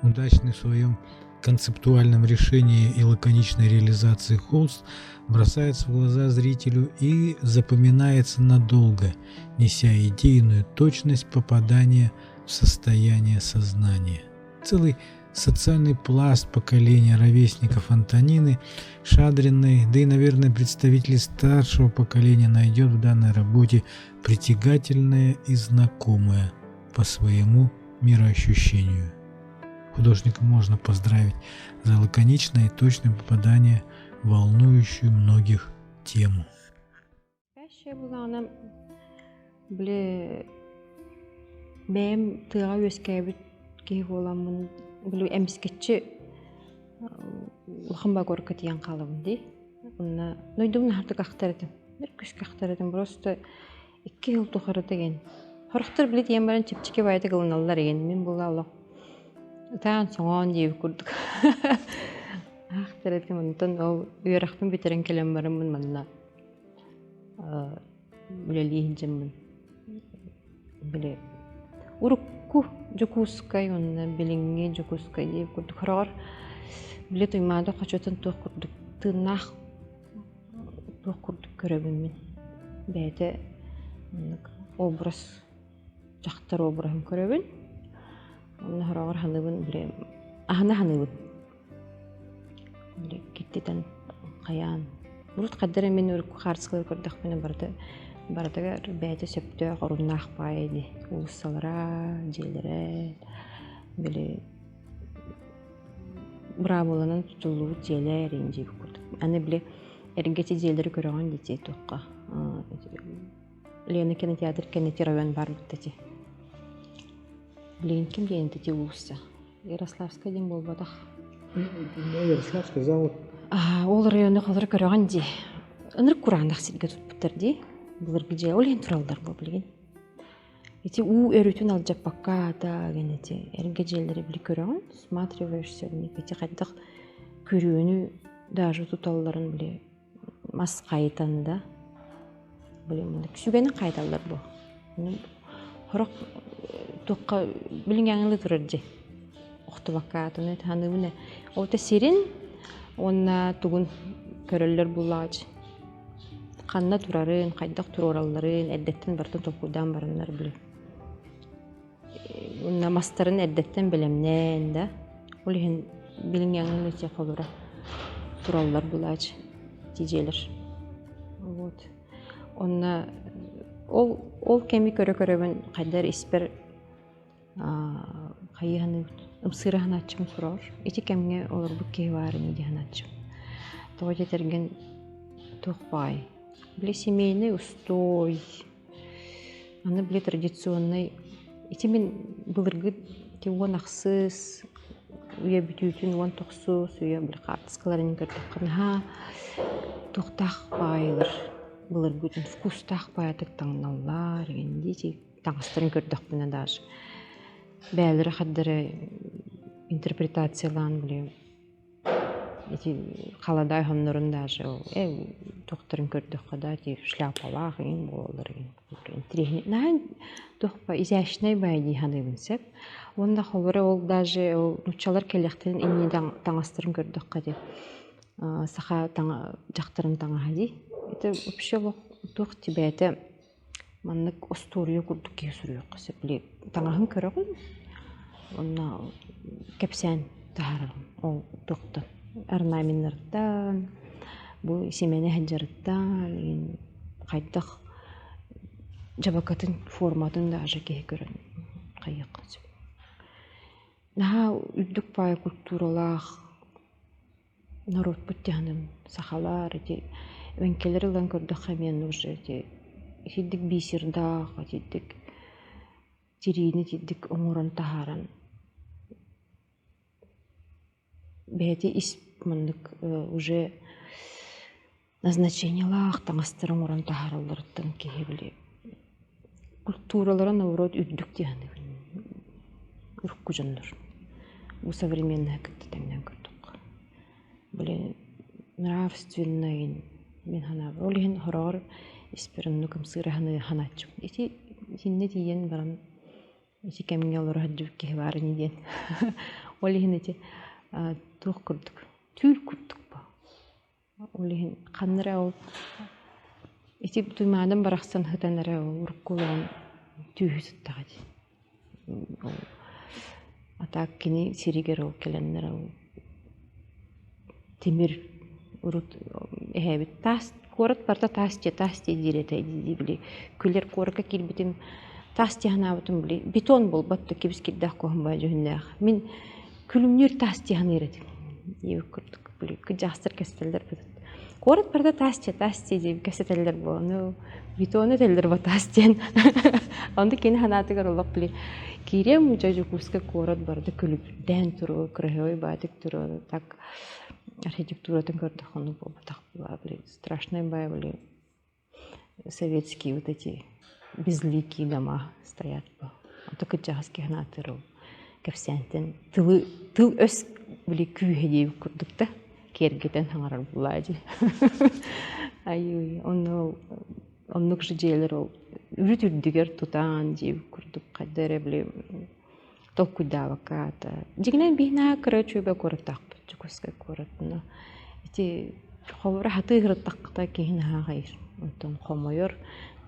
Speaker 1: Удачный в своем концептуальном решении и лаконичной реализации холст бросается в глаза зрителю и запоминается надолго, неся идейную точность попадания в состояние сознания. Целый социальный пласт поколения ровесников Антонины Шадриной, да и, наверное, представители старшего поколения найдет в данной работе притягательное и знакомое по своему мироощущению. Художника можно поздравить за лаконичное и точное попадание в волнующую многих тему.
Speaker 2: Спящая булаҕына били бэйэм тыаҕа үөскээбит киһи буоламмын били эмискэччи улахан багорка тиийэн хаалабын дии. Онно дойдубун аһардык ахтар этим. Бир күскэ ахтар этим. Просто икки сыл тухары деген. Сорохтор били тиийэн баран чэпчэки баайытык ылыналлар игин. Мин була олох ытаан соҥоон диэбит курдук ахтар этим. Онтон ол үөрэхпин бүтэрэн кэлэн бараммын манна үлэлии сылдьаммын били урукку Дьокуускай уонна билиҥҥи Дьокуускай диэбит курдук хороҕор били Туймаада хочотун туох курдук тыыннаах туох курдук көрөбүн мин бэйэтэ оннук образ дьахтар обраһын көрөбүн онно хороҕор саныыбын били аһына саныыбын били киттитэн хайаан урут хайдах эрэ мин урукку хаартыскалары көрдөхпүнэ барыта барытыгар бэйэтэ сөптөөх оруннаах баайа дии уулуссалара дьиэлэрэ били быраабыланан тутуллубут дьиэлэр иин диэбит курдук. Аны били эргэ дьиэлэри көрөҕүн дии туохха Лена кинотеатр кэнники район баар бутта ити. Блин, ким диэн ити уулусса? Ярославская диэн буолбатах.
Speaker 1: Ярославская завод.
Speaker 2: Ол району холоро көрөҕүн дии. Ынырык кураанах сиргэ туппуттар дии. Былыргы дьиэ ол иһин тураллар бу билигин. Ити уу өрүтүн алдьаппакка да гэн ити эргэ дьиэлэри били көрөҕүн, всматриваешься в них ити хайдах күрүөнү даже туталларын били мас хайытан да били сүгэни хайыталлар бу. Сорох туохха билиҥҥи аҥылыы турар дьиэ охтубакка атыны саныыбын ээ. Ол да сирин уонна тугун көрөллөр буллаҕа Ханна турарын, хайдах туруоралларын эрдэттэн барытын толкуйдаан бараннар били уонна мастарын эрдэттэн бэлэмнээн да ол иһин билиҥҥи аҥылыы холура тураллар булаач дьиэлэр вот онно ол ол кэми көрө-көрөбүн хайдар испэр хайыһаныыбыт ымсыыра санааччым суроҕор ити кэмҥэ олорбут киһи баар ини дии санааччым тоҕо диэтэргин туох баай били семейный устой аны били традиционный ити мин былыргы ити уон ахсыс үйэ бүтүүтүн уон тохсус үйэ били хаартыскаларын көрдөххө наһаа туохтаах баайылар былыргы вкустаах баайытык таҥналлар игин дии таҥастарын көрдөхпүнэ даже бэйэлэрэ хардары интерпретациялаан били ити халадаай хоннорун даже туохтарын көрдөххө да ити шляпалаах иҥин буолаллар иҥин интириэһинэй наһаа туохпа изящнай баай дии саныыбын сөп уонна холобура ол даже ол нууччалар кэлиэхтэрин иннинэ таҥастарын көрдөххө ити саха дьахтарын таҥаһа дии это вообще туох тибээтэ Маннык остуоруйа курдук киһи суруйуохха сөп. Били таҥаһын көрөҕүн уонна кэпсээн таһаараҕын ол туохтан орнаменнарыттан, бу симэнэ сылдьарыттан игин хайдах дьабакатын форматын даже киһи көрөн хайыахха сөп. Наһаа үрдүк баай культуралаах Норуоппут дьаһанын сахалар ити эбэҥкилэри ылан көрдөххө эмиэ уже ити итирдик бисердаах итирдик тириини итирдик оҥорон таһааран бэйэтэ ис маннык уже назначениелаах таҥастары оҥорон таһааралларыттан киһи били культуралара наоборот үрдүк дии саныыбын урукку дьоннор бу современныйы кытта тэҥнээн көрдөххө били нравственнай мин санаабар ол иһин хороҕор испэр оннук ымсыыра санааччыбын ити итиннэ тиийэн баран ити кэмҥэ олоро сылдьыбыт киһи баар ини диэн ол иһин ити туох курдук түүл курдук Ол иһин ханна эрэ ол ити Туймаадам барахсан сытан эрэ ол урукку олоҕун түүһүү сыттаҕа дии. А так кини сиригэр ол кэлэннэр ол тимир урут эһээбит таас куорат барыта таас дьиэ таас дьиэ диир этэ дии били күлэр куоракка киирбитим таас дьиэ санаабытым били бетон буолбат да кибис кирдээх куһаҕан дьүһүннээх мин күлүмнүүр таас дьиэ саныыр этим диэбит курдук били кырдьаҕастар кэпсэтэллэр куорат барыта таас дьиэ таас дьиэ диэн кэпсэтэллэр буолан бетону этэллэр бу таас диэн онно кини санаатыгар олох били киириэм дьэ Дьокуускай куорат барыта күлүгүрдээн туруо кыраһыабай баатык туруо так архитектуратын көрдөххө оннук буолбатах была били страшный бай били советские вот эти безликие дома стоят бу ото кырдьаҕас киһи аатыр ол кэпсээнтэн тылы тыл өс били күүһэ диэбит курдук да киэргэтэн хаҥарар булаа дии айыы онно оннук же дьиэлэр ол үрүт үрдүгэр тутаан диэбит курдук хайда эрэ били толкуйдаабакка аата дьиҥинэн биһи наһаа кыра үчүгэй куораттаахпыт Дьокуускай куорат но ити холобура хатыы сырыттахха киһи наһаа аҕыйыр онтон хомойор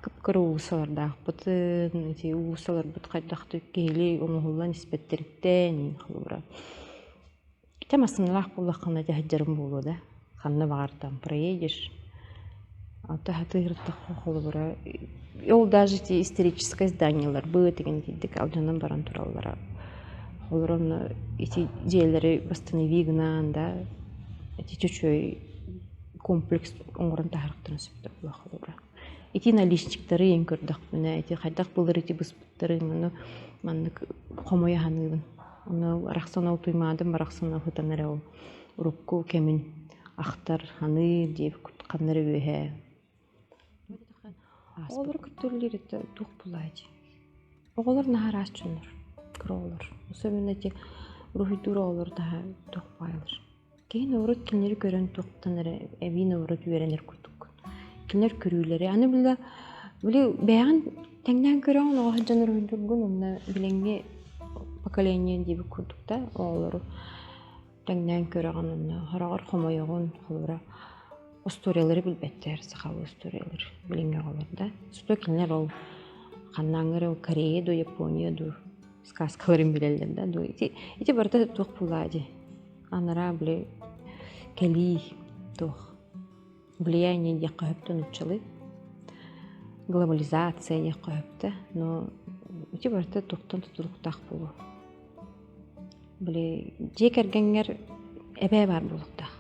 Speaker 2: кып-кыра уулуссалардаахпытын ити уулуссаларбыт хайдах да киһилии оҥоһуллан испэттэриттэн холобура ити массыыналаах буоллаххына ити сылдьарым буолуо да ханна баҕар там проедешь а то хатыы сырыттахха холобура ол даже ити историческай зданиеларбыт игин итинник алдьанан баран тураллара холобура онно ити дьиэлэри восстанови гынан да ити чөчүөй комплекс оҥорон таһаарыахтарын сөптөөх буолуо холобура ити наличниктары иэн көрдөхпүнэ ити хайдах былыр ити быспыттарын ону маннык хомойо саныыбын ону арахсан ол туймаадым барахсан ыһытан эрэ ол урукку кэмин ахтар саныыр диэбит ханна эрэ үөһээ Оҕолору кытта үлэлиир это туох буолаа дии. Оҕолор наһаа араас дьоннор, кыра оҕолор. Особенно эти уруһуйдуур оҕолор наһаа туох баайалар. Киһи наоборот кинилэри көрөн туохтан эрэ эбии наоборот үөрэнэр курдуккун. Кинилэр көрүүлэри аны били били бэйэҕин тэҥнээн көрөҕүн оҕо сылдьан уруһуйдуургун уонна билиҥҥи поколение диэбит курдук да оҕолору тэҥнээн көрөҕүн уонна хороҕор хомойоҕун холобура остуоруйалары билбэттэр сахалыы остуоруйалары билиҥҥи оҕолор да зато кинилэр ол ханнааҥҥы эрэ Корея дуу Япония дуу сказкаларын билэллэр да дуу ити ити барыта туох буоллаа дии анараа били кэлии туох влияние диэххэ сөптө нууччалыы глобализация диэххэ сөптө но ити барыта туохтан тутулуктаах буолуо Били дьиэ кэргэҥҥэр эбээ баар буолуохтаах,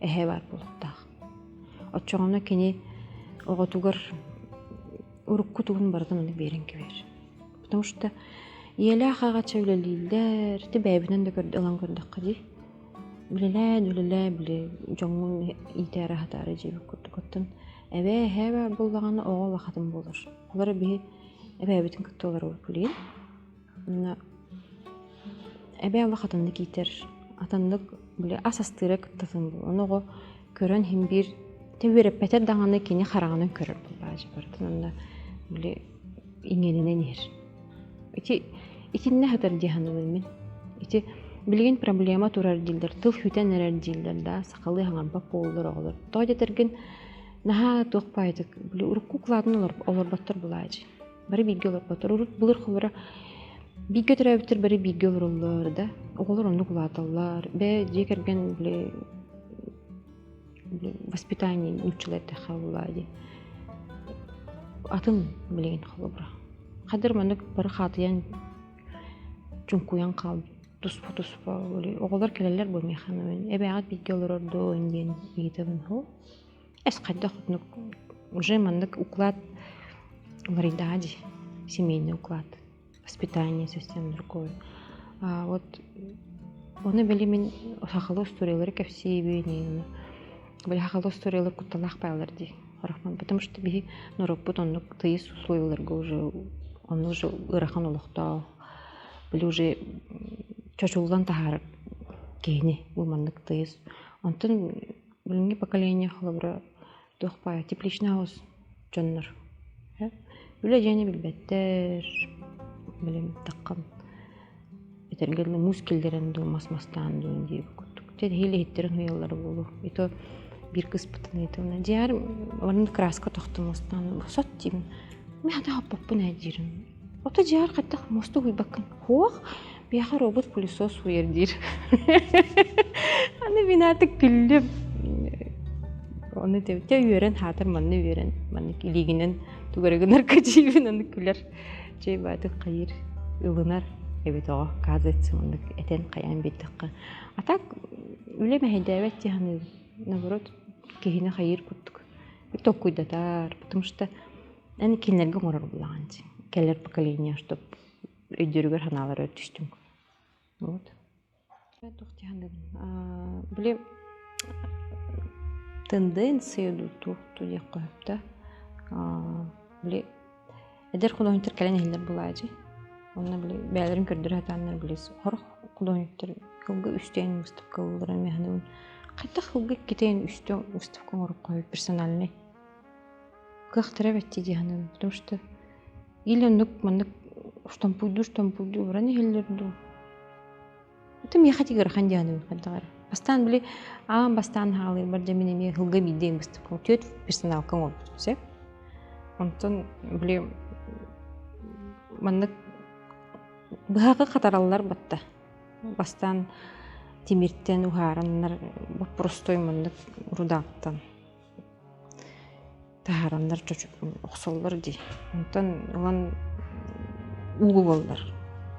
Speaker 2: эһээ баар буолуохтаах. Оччоҕуна кини оҕотугар урукку тугун барытын ону биэрэн кэбиһэр. Потому что ийэлээх аҕачча үлэлииллэр, ити бэйэбинэн да көрд ылан көрдөххө дии. Үлэлээн, үлэлээ, били дьоҥҥун иитээри аһатаары дьиэбит курдук. Оттон эбээ, эһээ баар буоллаҕына оҕо улахатын буолар. Олор биһи эбээбитин кытта олоробут билигин. Онно эбээ олох атыннык иитэр, атыннык били ас астыыра кыттатын буолуо. Ону оҕо көрөн иһин биир тэ үөрэппэтэр даҕаны кини хараҕынан көрөр буолбааччы барытын онно били иҥэринэн иһэр. Ити итиннэ сытар дии саныыбын мин. Ити билигин проблема турар дииллэр, тыл сүтэн эрэр дииллэр да, сахалыы хаҥарбат буоллар оҕолор. Тоҕо диэтэргин наһаа туох баайдык били урукку укладын олорботтор булааччы. Бары бииргэ олорботтор. Урут былыр холобура бииргэ төрөөбүттэр бары бииргэ олороллор да. Оҕолор оннук улааталлар. Бээ дьиэ кэргэн били воспитание нууччалыы эттэххэ буоллаа дии. Атын билигин холобура. Хадыр маннык бары хаатыйан чуҥкуйан хаалбыт туспа-туспа оҕолор кэлэллэр бу миэхэ эбээҕит бииргэ олорор дуо диэн ыйытабын һуу Эс хайдах оннук уже маннык уклад уларыйдаҕа дии семейный уклад воспитание совсем другое а вот ону били мин сахалыы устуоруйалары кэпсиибин били сахалыы устуоруйалар кутталаах баалар дии харахпын потому что биһи норуоппут оннук тыйыс условияларга уже онно уже ыарахан олохтоох били уже чочуллан таһаарар киһини бу маннык тыйыс онтон Билиҥҥи поколение холобура туох баайа тепличный оҕус дьоннор үлэ дьиэни билбэттэр билим таххан этэргэ дылы муус киллэрэн дуу мас мастаан дуу диэбит курдук дьэ эһиил иһиттэрин уйаллара буолуо и то биир кыыспытын ыйытабына дьиэҕэр маннык краска тохтумустаан сот диибин мин хата хоппоппун ээ диирим. Ото дьиэҕэр хайдах муоста уһуйбаккын? Суох, биһиэхэ робот-пылесос сууйар диир. Аны мин аатык күллүм. Ону дьэ үөрэн хаатар манна үөрэн маннык илиигинэн тугу эрэ гынарга дьиибин аны күлэр. Чэй баатык хайыыр ылынар эбит оҕо оказывается маннык этэн хайаан биэрдэххэ. А так үлэ мэһэйдээбэт дии саныыбын. Наоборот киһини хайыыр курдук толкуйдатар, потому что эн кинилэргэ оҥорор буоллаҕын дии. Кэлэр поколение, чтоб өйдөрүгэр санаалара түстүн. Вот. Туох дии саныыбын. Били тенденция дуу туох дуу диэххэ сөп да. Били эдэр художниктар кэлэн иһэллэр буолааччы. Онно били бэйэлэрин көрдөрө сатааннар били сорох художниктар сылга үстээн выставка ылларан мин саныыбын хайдах сылга иккитээн үстэ выставка оҥоруохха сөп персональный кыахтара эбэттии дии саныыбын потому что или оннук маннык штампуйдуу штампуйдуу баран иһэллэр дуу это миэхэ ити ыарахан дии саныыбын хайдах эрэ бастаан били аан бастаан хаалыырбар дьэ мин эмиэ сылга биирдэ выставка түөрт персоналка оҥорбутум сөп онтон били маннык быһаҕы хатараллар батта бастаан тимиртэн уһаараннар боппурустой маннык рудааттан таһаараннар охсоллор дии. Онтон ылан ууга угаллар.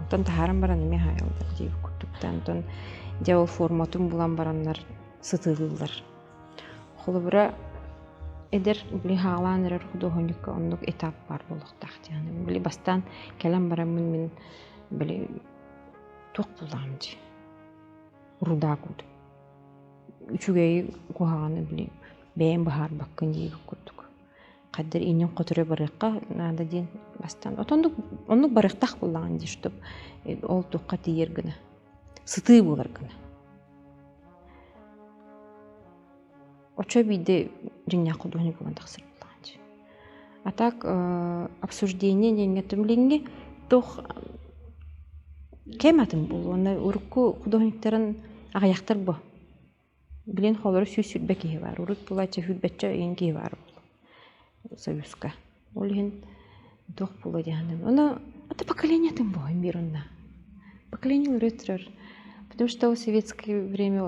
Speaker 2: Онтон таһааран баран эмиэ хаайаллар дии курдуктаан. Онтон дьэ ол форматын булан бараннар сытыылыыллар. Холобура, эдэр били хаалаан эрэр худуоһунньукка оннук этап баар буолуохтаах дии. Били бастаан кэлэн бараммын мин били туох буллаҕым дии. Руда курдук. Үчүгэйи куһаҕаны били бэйэм быһаарбаккын диэбит курдук. Хайдах иннин хотура барыахха наада диэн бастаан. Отоннук оннук барыахтаах буоллаҕын дии, чтоб ол туохха тиийэр гына. Сытыы буолар гына. Оччо биирдэ дьиҥнээх художник буолан тахсар буоллаҕын дии. А так обсуждение диэҥҥэ билиҥҥи туох кэм атын буолуо. Уонна урукку художниктарын аҕыйахтар бу. Билин холоро 120 киһи баар. Урут булааччы сүүрбэччэ ыйын киһи баар буолуо Союзка. Ол иһин туох буолуо дии саныыбын. Ону это поколение атын буолан биир онно. Поколение өрө турар. Потому что в советское время,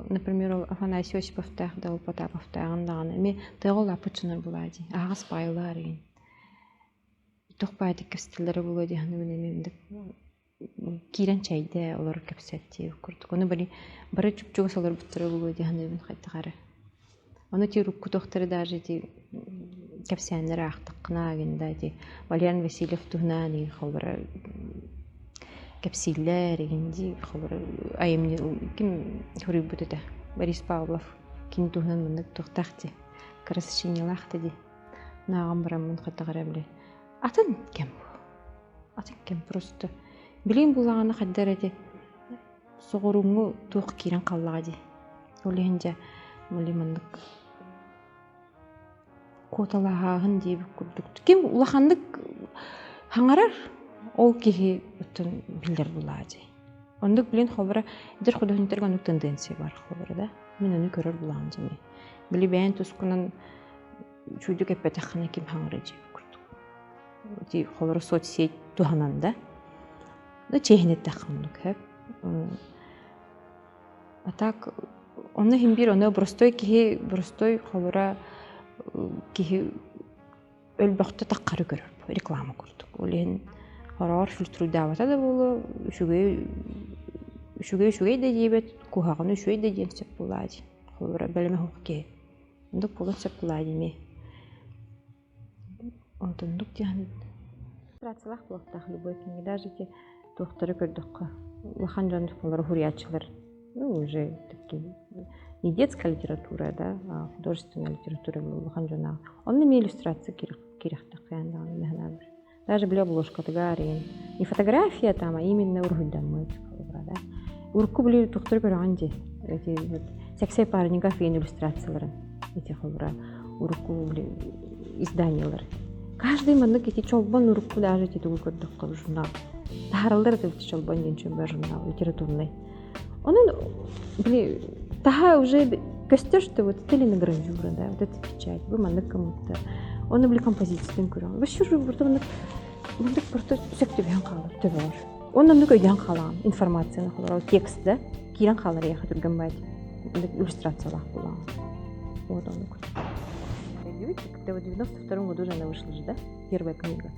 Speaker 2: например, ол Афанасий Осиповтаах да, ол Потаповтааҕын даҕаны эмиэ тыаҕа улааппыт дьоннор буолаа дии. Аһаҕас баайылар игин. Туох баайдык кэпсэтэллэрэ буолуо дии саныыбын эмиэ киирэн чэйдээ, олору кэпсэттии курдук. Ону били бары чуп-чугас олорбуттара буолуо дии саныыбын хайдах эрэ. Ону ити урукку туохтары даже ити кэпсээннэри аахтаххына гин да ити Валерий Васильев туһунан игин холобура кэпсииллэр игин дии холобура айымньы ким суруйбут этэ Борис Павлов кини туһунан маннык туохтаах дии кыра сочинениелаах да дии нааҕан бараммын хайдах эрэ били атын кэм атын кэм просто билигин буллаҕына хайда эрэ ити соҕурууҥҥу туох киирэн хааллаҕа дии ол иһин дьэ били маннык куоталаһааһын диэбит курдук ким улаханнык хаҥарар ол киһи оттон биллэр булаа дии оннук билин холобура эдэр художниктарга оннук тенденция бар холобура да мин ону көрөр булаҕым дьэ били бэйэн тускунан үчүгэйдик эппэтэххинэ ким хаҥара диэбит курдук ити холоро соцсеть туһанан да ну чиэһин эттэххэ оннук сөп а так онно иһин биир ону боростой киһи боростой холура киһи өлбөхтө таххары көрөр реклама курдук ол иһин хороҕор фильтруйдаабата да буолуо үчүгэй үчүгэй үчүгэй да диэбэт куһаҕаны үчүгэй да диэн сөп буолаа дии холобура бэлэмэ суох киһи оннук буолуон сөп буолаа дии эмиэ Онтуннук диэн иллюстрациялаах буолуохтаах любой книга даже ити туохтары көрдөххө улахан дьон олору суруйааччылар ну уже такие не детская литература да а художественная литература улахан дьон онно эмиэ иллюстрация киирэхтэх хайаан даҕаны мэһэнэ даже били обложкатыгар игин не фотография там а именно уруһуйдаммыт холобура да урукку били туохтары көрөҕүн дии эти вот Сексей парников иин иллюстрацияларын ити холобура урукку били изданиялар каждый маннык ити чолбон урукку даже ити тугу көрдөххө журнал таһаараллар это чолбон диэн чүмбэ журнал литературный онон били таһа уже көстөр что вот это линогравюра да вот это печать бу маннык кымытта оны били композициятын көрөҕүн вообще уже маннык. Мындык просто сөп түбэһэн хаалар төбөҕөр. Онно оннук өйдөөн хаалаҕын информацияны холоро текст да киирэн хаалар эйиэхэ түргэн баайт иллюстрациялаах буолаҕын. Вот оннук. Когда в 92 году же она вышла же, да? Первая книга.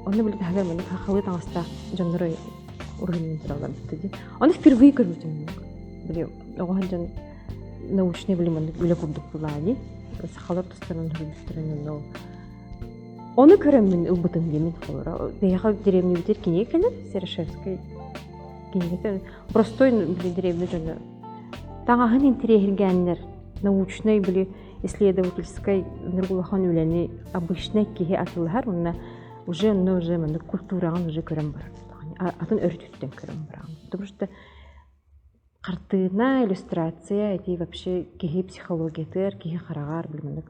Speaker 2: Онно били таһыгар маннык хахалыы таҥастаах дьоннору уруһуйунан тураллар дии. Ону впервые көрбүтүм. Били оҕо дьон научный били маннык үлэ курдук булаа дии. Сахалар тустарынан суруйбуттарын онно Ону көрөммүн ылбытым диэмин холоро. Биһиэхэ деревнябытыгар кинигэ кэлэр, Серошевскай кинигэтэ. Простой били деревня дьоно таҥаһын интэриэһиргээннэр научнай били исследовательскай улахан үлэни обычнай киһи атылаһар уонна уже онно уже маннык культураҕын уже көрөн барар атын өрүтүттэн көрөн бараҕын потому что Хартыына, иллюстрация ити вообще киһи психологиятыгар, киһи хараҕар били маннык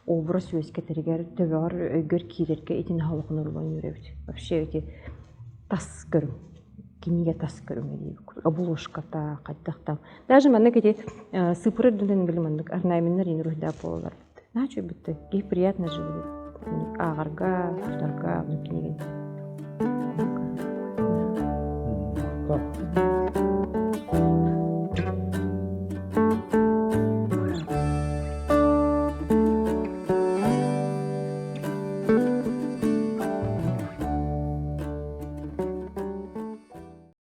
Speaker 2: образ үөскэтэригэр, төбөҕөр, өйгөр киирэргэ итини олоҕун оруолун үөрэбит. Вообще ити тас көрүҥ, кинигэ тас көрүҥэ диэбит обложката хайдах там. Даже маннык ити сыпыры үрдүнэн били маннык орнаменнар иин уруһуйдаах буолаллар. Наһаа үчүгэй киһи приятно же ааҕарга, тутарга оннук кинигэни.